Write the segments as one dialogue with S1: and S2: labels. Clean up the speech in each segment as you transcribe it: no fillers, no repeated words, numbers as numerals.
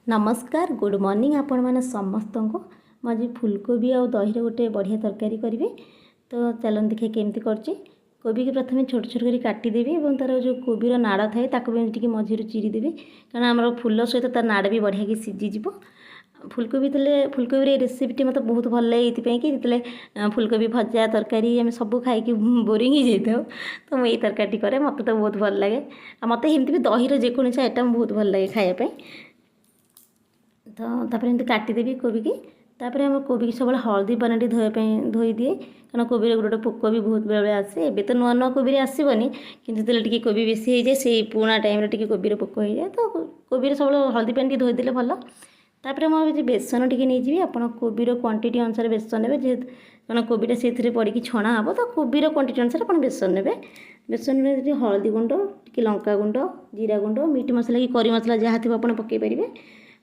S1: ନମସ୍କାର, good morning ଆପଣମାନେ ସମସ୍ତଙ୍କୁ। ମୁଁ ଆଜି ଫୁଲକୋବି ଆଉ ଦହିର ଗୋଟେ ବଢ଼ିଆ ତରକାରୀ କରିବି। ତ ଚାଲନ୍ତୁ ଦେଖିବା କେମିତି କରୁଛି। କୋବିକି ପ୍ରଥମେ ଛୋଟ ଛୋଟ କରି କାଟିଦେବି ଏବଂ ତା'ର ଯେଉଁ କୋବିର ନାଡ଼ ଥାଏ, ତାକୁ ବି ଟିକେ ମଝିରୁ ଚିରିଦେବି, କାରଣ ଆମର ଫୁଲ ସହିତ ତା ନାଡ଼ ବି ବଢ଼ିଆକି ସିଝିଯିବ। ଫୁଲକୋବି ଥିଲେ, ଫୁଲକୋବିର ଏ ରେସିପିଟି ମୋତେ ବହୁତ ଭଲ ଲାଗେ ଏଇଥିପାଇଁ କି ଯେତେବେଳେ ଫୁଲକୋବି ଭଜା, ତରକାରୀ ଆମେ ସବୁ ଖାଇକି ବୋରିଂ ହେଇଯାଇଥାଉ, ତ ମୁଁ ଏଇ ତରକାରୀଟି କରେ। ମୋତେ ତ ବହୁତ ଭଲ ଲାଗେ। ଆଉ ମୋତେ ଏମିତି ବି ଦହିର ଯେକୌଣସି ଆଇଟମ୍ ବହୁତ ଭଲ ଲାଗେ ଖାଇବା ପାଇଁ। ତ ତାପରେ ଏମିତି କାଟିଦେବି କୋବିକି। ତାପରେ ଆମ କୋବିକି ସବୁବେଳେ ହଳଦୀ ପାଣି ଟିକେ ଧୋଇବା ପାଇଁ ଧୋଇଦିଏ, କାରଣ କୋବିରେ ଗୋଟେ ଗୋଟେ ପୋକ ବି ବହୁତ ବେଳେବେଳେ ଆସେ। ଏବେ ତ ନୂଆ ନୂଆ କୋବିରେ ଆସିବନି, କିନ୍ତୁ ଯେତେବେଳେ ଟିକେ କୋବି ବେଶୀ ହେଇଯାଏ, ସେଇ ପୁରୁଣା ଟାଇମ୍ରେ ଟିକେ କୋବିରେ ପୋକ ହେଇଯାଏ। ତ କୋବିରେ ସବୁବେଳେ ହଳଦୀ ପାଣି ଟିକେ ଧୋଇଦେଲେ ଭଲ। ତାପରେ ମୁଁ ଭାବୁଛି ବେସନ ଟିକେ ନେଇଯିବି। ଆପଣ କୋବିର କ୍ୱାଣ୍ଟିଟି ଅନୁସାରେ ବେସନ ନେବେ, ଯେହେତୁ କାରଣ କୋବିଟା ସେଥିରେ ପଡ଼ିକି ଛଣା ହେବ, ତ କୋବିର କ୍ୱାଣ୍ଟିଟି ଅନୁସାରେ ଆପଣ ବେସନ ନେବେ। ବେସନରେ ଟିକେ ହଳଦୀ ଗୁଣ୍ଡ, ଟିକେ ଲଙ୍କା ଗୁଣ୍ଡ, ଜିରା ଗୁଣ୍ଡ, ମିଟ୍ ମସଲା କି କରି ମସଲା ଯାହା ଥିବ ଆପଣ ପକାଇ ପାରିବେ।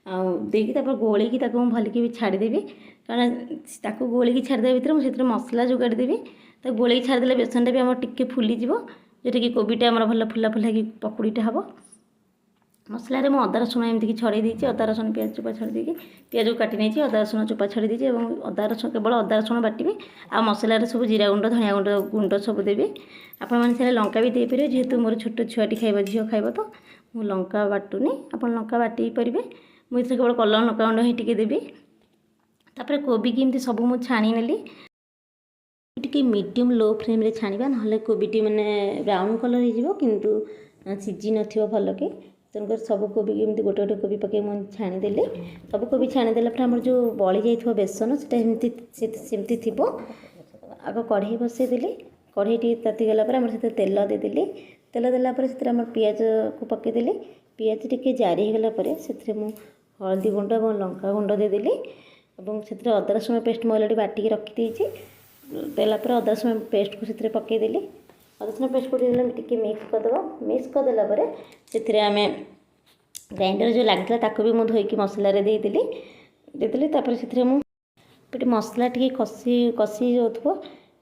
S1: ଆଉ ଦେଇକି ତାପରେ ଗୋଳେଇକି ତାକୁ ମୁଁ ଭଲକି ବି ଛାଡ଼ିଦେବି, କାରଣ ତାକୁ ଗୋଳେଇକି ଛାଡ଼ିଦେବା ଭିତରେ ମୁଁ ସେଥିରେ ମସଲା ଯୋଗାଡ଼ି ଦେବି। ତାକୁ ଗୋଳେଇକି ଛାଡ଼ିଦେଲେ ବେସନଟା ବି ଆମର ଟିକେ ଫୁଲିଯିବ, ଯେଉଁଟାକି କୋବିଟା ଆମର ଭଲ ଫୁଲା ଫୁଲା ହେଇକି ପକୁଡ଼ିଟା ହେବ। ମସଲାରେ ମୁଁ ଅଦା ରସୁଣ ଏମିତିକି ଛଡ଼େଇ ଦେଇଛି। ଅଦା ରସୁଣ ପିଆଜ ଚୋପା ଛଡ଼େଇ ଦେଇକି, ପିଆଜକୁ କାଟି ନେଇଛି, ଅଦା ରସୁଣ ଚୋପା ଛଡ଼େଇ ଦେଇଛି ଏବଂ ଅଦା ରସୁଣ, କେବଳ ଅଦା ରସୁଣ ବାଟିବି। ଆଉ ମସଲାରେ ସବୁ ଜିରା ଗୁଣ୍ଡ, ଧନିଆ ଗୁଣ୍ଡ ଗୁଣ୍ଡ ସବୁ ଦେବି। ଆପଣମାନେ ଚାହିଁଲେ ଲଙ୍କା ବି ଦେଇପାରିବେ। ଯେହେତୁ ମୋର ଛୋଟ ଛୁଆଟି ଖାଇବ, ଝିଅ ଖାଇବ, ତ ମୁଁ ଲଙ୍କା ବାଟୁନି। ଆପଣ ଲଙ୍କା ବାଟି ପାରିବେ। ମୁଁ ଏଥିରେ କେବଳ କଲର ଲଙ୍କା ଗୁଣ୍ଡ ହିଁ ଟିକେ ଦେବି। ତାପରେ କୋବିକି ଏମିତି ସବୁ ମୁଁ ଛାଣି ନେଲି। ଟିକେ ମିଡ଼ିୟମ୍ ଲୋ ଫ୍ଲେମ୍ରେ ଛାଣିବା, ନହେଲେ କୋବିଟି ମାନେ ବ୍ରାଉନ୍ କଲର୍ ହେଇଯିବ କିନ୍ତୁ ସିଝି ନଥିବ ଭଲକି। ତେଣୁକରି ସବୁ କୋବିକି ଏମିତି ଗୋଟେ ଗୋଟେ କୋବି ପକାଇ ମୁଁ ଛାଣିଦେଲି। ସବୁ କୋବି ଛାଣିଦେଲା ପରେ ଆମର ଯେଉଁ ବଳି ଯାଇଥିବ ବେସନ, ସେଟା ଏମିତି ସେମିତି ଥିବ। ଆଗ କଢ଼େଇ ବସେଇଦେଲି। କଢ଼େଇ ଟିକେ ତାତିଗଲା ପରେ ଆମର ସେଥିରେ ତେଲ ଦେଇଦେଲି। ତେଲ ଦେଲା ପରେ ସେଥିରେ ଆମର ପିଆଜକୁ ପକାଇଦେଲି। ପିଆଜ ଟିକେ ଜାରି ହେଇଗଲା ପରେ ସେଥିରେ ମୁଁ ହଳଦୀ ଗୁଣ୍ଡ ଏବଂ ଲଙ୍କା ଗୁଣ୍ଡ ଦେଇଦେଲି ଏବଂ ସେଥିରେ ଅଦା ରସୁଣ ପେଷ୍ଟ ମୁଁ ଅଲରେଡ଼ି ବାଟିକି ରଖିଦେଇଛି। ଦେଲା ପରେ ଅଦା ରସୁଣ ପେଷ୍ଟକୁ ସେଥିରେ ପକାଇଦେଲି। ଅଦା ରସୁଣ ପେଷ୍ଟ ପକାଇଦେଲେ ଟିକେ ମିକ୍ସ କରିଦେବା। ମିକ୍ସ କରିଦେଲା ପରେ ସେଥିରେ ଆମେ ଗ୍ରାଇଣ୍ଡର ଯେଉଁ ଲାଗିଥିଲା, ତାକୁ ବି ମୁଁ ଧୋଇକି ମସଲାରେ ଦେଇଦେଲି ଦେଇଦେଲି ତାପରେ ସେଥିରେ ମୁଁ ଏପଟେ ମସଲା ଟିକେ କଷି କଷି ଯାଉଥିବ,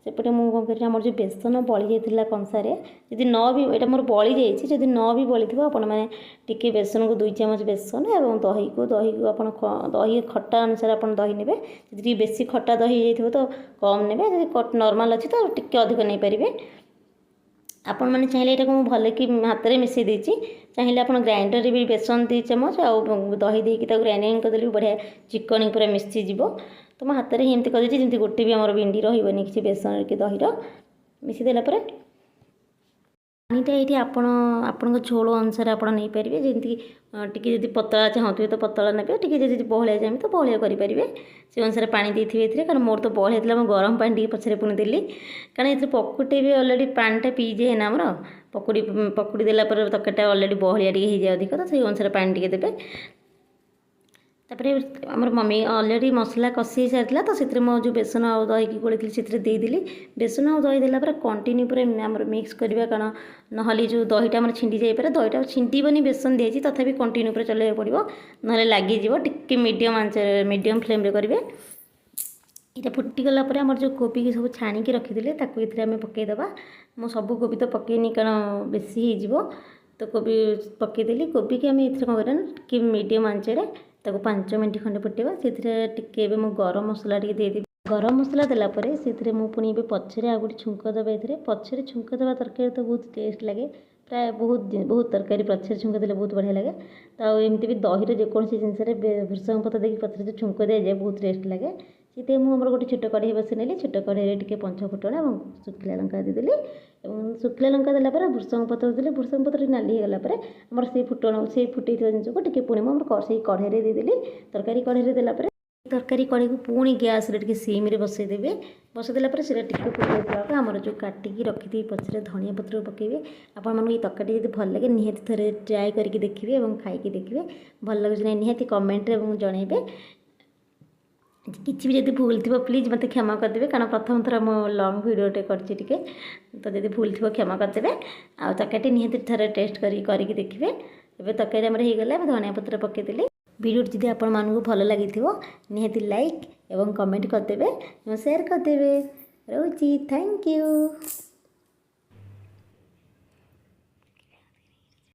S1: ସେପଟେ ମୁଁ କ'ଣ କରିବି, ଆମର ଯେଉଁ ବେସନ ବଳି ଯାଇଥିଲା କଂସାରେ, ଯଦି ନ ବି, ଏଇଟା ମୋର ବଳି ଯାଇଛି, ଯଦି ନ ବି ବଳିଥିବ, ଆପଣମାନେ ଟିକେ ବେସନକୁ 2 ଚାମଚ ବେସନ ଏବଂ ଦହିକୁ ଆପଣ ଦହି ଖଟା ଅନୁସାରେ ଆପଣ ଦହି ନେବେ। ଯଦି ଟିକେ ବେଶୀ ଖଟା ଦହି ହେଇଯାଇଥିବ ତ କମ୍ ନେବେ, ଯଦି ନର୍ମାଲ୍ ଅଛି ତ ଟିକେ ଅଧିକ ନେଇପାରିବେ। ଆପଣମାନେ ଚାହିଁଲେ, ଏଇଟାକୁ ମୁଁ ଭଲକି ହାତରେ ମିଶାଇ ଦେଇଛି, ଚାହିଁଲେ ଆପଣ ଗ୍ରାଇଣ୍ଡରରେ ବି ବେସନ 2 ଚାମଚ ଆଉ ଦହି ଦେଇକି ତାକୁ ଗ୍ରାଇଣ୍ଡିଙ୍ଗ କରିଦେଲେ ବି ବଢ଼ିଆ ଚିକଣି ପୁରା ମିଶିଯିବ। ତ ମୁଁ ହାତରେ ହିଁ ଏମିତି କରିଦେଇଛି, ଯେମିତି ଗୋଟେ ବି ଆମର ବିଣ୍ଡି ରହିବନି କିଛି ବେସନ କି ଦହିର। ମିଶାଇ ଦେଲା ପରେ ପାଣିଟା ଏଇଠି ଆପଣ ଆପଣଙ୍କ ଝୋଳ ଅନୁସାରେ ଆପଣ ନେଇପାରିବେ। ଯେମିତିକି ଟିକେ ଯଦି ପତଳା ଚାହୁଁଥିବେ ତ ପତଳା ନେବେ, ଟିକେ ଯଦି ବହଳିଆ ଚାହିଁବେ ତ ବହଳିଆ କରିପାରିବେ। ସେ ଅନୁସାରେ ପାଣି ଦେଇଥିବେ ଏଥିରେ, କାରଣ ମୋର ତ ବହଳିଆ ଥିଲା, ମୁଁ ଗରମ ପାଣି ଟିକେ ପଛରେ ପୁଣି ଦେଲି, କାରଣ ଏଥିରେ ପକୁଡ଼ି ବି ଅଲରେଡ଼ି ପାଣିଟା ପିଇଯାଏ ନା ଆମର। ପକୁଡ଼ି ପକୁଡ଼ି ଦେଲା ପରେ ତରକାରୀଟା ଅଲରେଡ଼ି ବହଳିଆ ଟିକେ ହେଇଯାଏ ଅଧିକ, ତ ସେଇ ଅନୁସାରେ ପାଣି ଟିକେ ଦେବେ। ତାପରେ ଆମର ମମି ଅଲରେଡ଼ି ମସଲା କଷି ହେଇସାରିଥିଲା, ତ ସେଥିରେ ମୁଁ ଯେଉଁ ବେସନ ଆଉ ଦହିକି ଗୋଳେଇଥିଲି, ସେଥିରେ ଦେଇଦେଲି। ବେସନ ଆଉ ଦହି ଦେଲା ପରେ କଣ୍ଟିନ୍ୟୁ ପୁରା ଆମର ମିକ୍ସ କରିବା, କାରଣ ନହେଲେ ଯେଉଁ ଦହିଟା ଆମର ଛିଣ୍ଡି ଯାଇପାରେ। ଦହିଟା ଛିଣ୍ଡିବନି, ବେସନ ଦିଆଯାଇଛି, ତଥାପି କଣ୍ଟିନ୍ୟୁ ପୁରା ଚଲେଇବାକୁ ପଡ଼ିବ, ନହେଲେ ଲାଗିଯିବ। ଟିକେ ମିଡ଼ିୟମ୍ ଆଞ୍ଚରେ, ମିଡ଼ିୟମ୍ ଫ୍ଲେମ୍ରେ କରିବେ। ଏଇଟା ଫୁଟିଗଲା ପରେ ଆମର ଯେଉଁ କୋବିକି ସବୁ ଛାଣିକି ରଖିଥିଲେ, ତାକୁ ଏଥିରେ ଆମେ ପକାଇଦେବା। ମୁଁ ସବୁ କୋବି ତ ପକାଇନି, କାରଣ ବେଶୀ ହେଇଯିବ, ତ କୋବି ପକାଇଦେଲି। କୋବିକି ଆମେ ଏଥିରେ କ'ଣ କରିବା ନା ଟିକେ ମିଡ଼ିୟମ୍ ଆଞ୍ଚରେ ତାକୁ 5 ମିନିଟ୍ ଖଣ୍ଡେ ଫୁଟେଇବା। ସେଥିରେ ଟିକେ ଏବେ ମୁଁ ଗରମ ମସଲା ଟିକେ ଦେଇଦେବି। ଗରମ ମସଲା ଦେଲା ପରେ ସେଥିରେ ମୁଁ ପୁଣି ଏବେ ପଛରେ ଆଉ ଗୋଟେ ଛୁଙ୍କ ଦେବା। ଏଥିରେ ପଛରେ ଛୁଙ୍କ ଦେବା ତରକାରୀ ତ ବହୁତ ଟେଷ୍ଟ ଲାଗେ। ପ୍ରାୟ ବହୁତ ବହୁତ ତରକାରୀ ପଛରେ ଛୁଙ୍କ ଦେଲେ ବହୁତ ବଢ଼ିଆ ଲାଗେ। ତ ଆଉ ଏମିତି ବି ଦହିର ଯେକୌଣସି ଜିନିଷରେ ଭୃସଙ୍ଗ ପତ୍ର ଦେଇକି ପଛରେ ଯେଉଁ ଛୁଙ୍କ ଦିଆଯାଏ, ବହୁତ ଟେଷ୍ଟ ଲାଗେ। ସେଥିପାଇଁ ମୁଁ ଆମର ଗୋଟେ ଛୋଟ କଢ଼େଇ ବସେଇ ନେଲି। ଛୋଟ କଢ଼େଇରେ ଟିକେ ପଞ୍ଚ ଫୁଟଣ ଏବଂ ଶୁଖିଲା ଲଙ୍କା ଦେଇଦେଲି ଏବଂ ଶୁଖିଲା ଲଙ୍କା ଦେଲା ପରେ ଭୃସଙ୍ଗ ପତ୍ର ଦେଲି। ଭୃସଙ୍ଗ ପତ୍ର ଟିକେ ନାଲି ହେଇଗଲା ପରେ ଆମର ସେଇ ଫୁଟଣ, ସେଇ ଫୁଟେଇଥିବା ଜିନିଷକୁ ଟିକେ ପୁଣି ମୁଁ ଆମର ସେଇ କଢ଼େଇରେ ଦେଇଦେଲି। ତରକାରୀ କଢ଼େଇରେ ଦେଲା ପରେ ତରକାରୀ କଢ଼େଇକୁ ପୁଣି ଗ୍ୟାସ୍ରେ ଟିକେ ସିମ୍ରେ ବସେଇଦେବେ। ବସେଇ ଦେଲା ପରେ ସେଇଟା ଟିକେ ଫୁଟେଇ ପରେ ଆମର ଯେଉଁ କାଟିକି ରଖିଥିବି ପଛରେ ଧନିଆ ପତ୍ରକୁ ପକାଇବେ। ଆପଣମାନଙ୍କୁ ଏଇ ତରକାରୀଟି ଯଦି ଭଲ ଲାଗେ, ନିହାତି ଥରେ ଟ୍ରାଏ କରିକି ଦେଖିବେ ଏବଂ ଖାଇକି ଦେଖିବେ। ଭଲ ଲାଗୁଛି ନାହିଁ, ନିହାତି କମେଣ୍ଟରେ ଏବଂ ଜଣାଇବେ। କିଛି ବି ଯଦି ଭୁଲ ଥିବ, ପ୍ଲିଜ୍ ମୋତେ କ୍ଷମା କରିଦେବେ, କାରଣ ପ୍ରଥମ ଥର ମୁଁ ଲଙ୍ଗ୍ ଭିଡ଼ିଓଟେ କରିଛି ଟିକେ, ତ ଯଦି ଭୁଲ ଥିବ କ୍ଷମା କରିଦେବେ। ଆଉ ତରକାରୀଟି ନିହାତି ଥରେ ଟେଷ୍ଟ କରିକି ଦେଖିବେ। ଏବେ ତରକାରୀ ଆମର ହେଇଗଲା। ଏବେ ଧନିଆ ପତ୍ର ପକାଇଦେଲି। ଭିଡ଼ିଓଟି ଯଦି ଆପଣମାନଙ୍କୁ ଭଲ ଲାଗିଥିବ, ନିହାତି ଲାଇକ୍ ଏବଂ କମେଣ୍ଟ କରିଦେବେ ଏବଂ ସେୟାର କରିଦେବେ। ରହୁଛି, thank you.